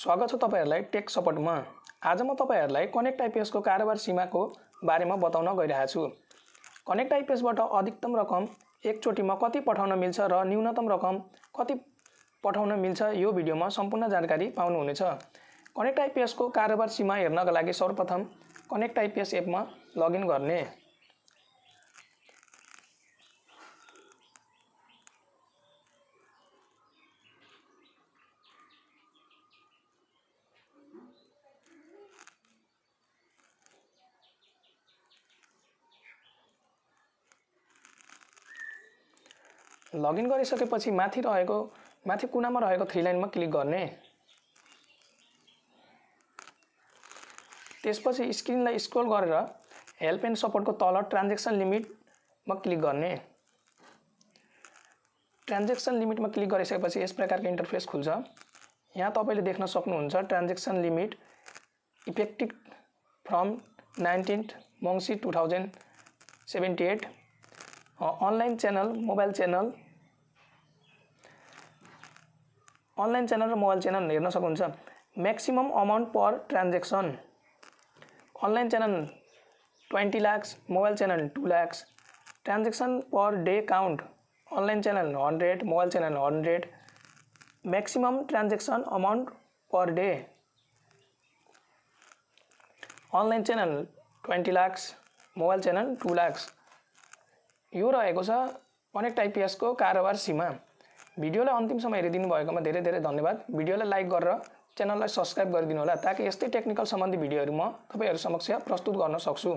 स्वागत छ तपाईहरुलाई टेक सपोर्टमा। आज म तपाईहरुलाई कनेक्ट आईपीएस को कारोबार सीमाको बारेमा बताउन गइरहेको छु। कनेक्ट आईपीएस बाट अधिकतम रकम एकचोटीमा कति पठाउन मिल्छ र न्यूनतम रकम कति पठाउन मिल्छ यो भिडियोमा सम्पूर्ण जानकारी पाउनुहुनेछ। कनेक्ट आईपीएस को कारोबार सीमा हेर्नका लागि सर्वप्रथम कनेक्ट आईपीएस एपमा लगइन गर्ने। लगइन गरिसकेपछि माथि कुनामा रहेको थ्री लाइनमा क्लिक गर्ने। त्यसपछि स्क्रिनलाई स्क्रोल गरेर हेल्प एन्ड सपोर्टको तल ट्रान्ज्याक्सन लिमिटमा क्लिक गर्ने। ट्रान्ज्याक्सन लिमिटमा क्लिक गरिसकेपछि यस प्रकारको इन्टरफेस खुल्छ। यहाँ तपाईले देख्न सक्नुहुन्छ transaction limit effective from 19 Mangsir 2078 online channel mobile channel र मोबाइल च्यानल हेर्न सक्नुहुन्छ। Maximum amount per transaction online channel 20 lakh, mobile channel 2 lakh. Transaction per day count online channel 100, mobile channel 100। Maximum transaction amount per day online channel 20 lakh, mobile channel 2 lakh. यो रहेको छ connect IPS को कारोबार सीमा। भिडियोलाई अन्तिमसम्म हेरिदिनु भएकोमा धेरै धेरै धन्यवाद। भिडियोलाई लाइक गरेर च्यानललाई सब्स्क्राइब गरिदिनु होला ताकि यस्तै टेक्निकल सम्बन्धी भिडियोहरु म तपाईहरु समक्ष प्रस्तुत गर्न सक्छु।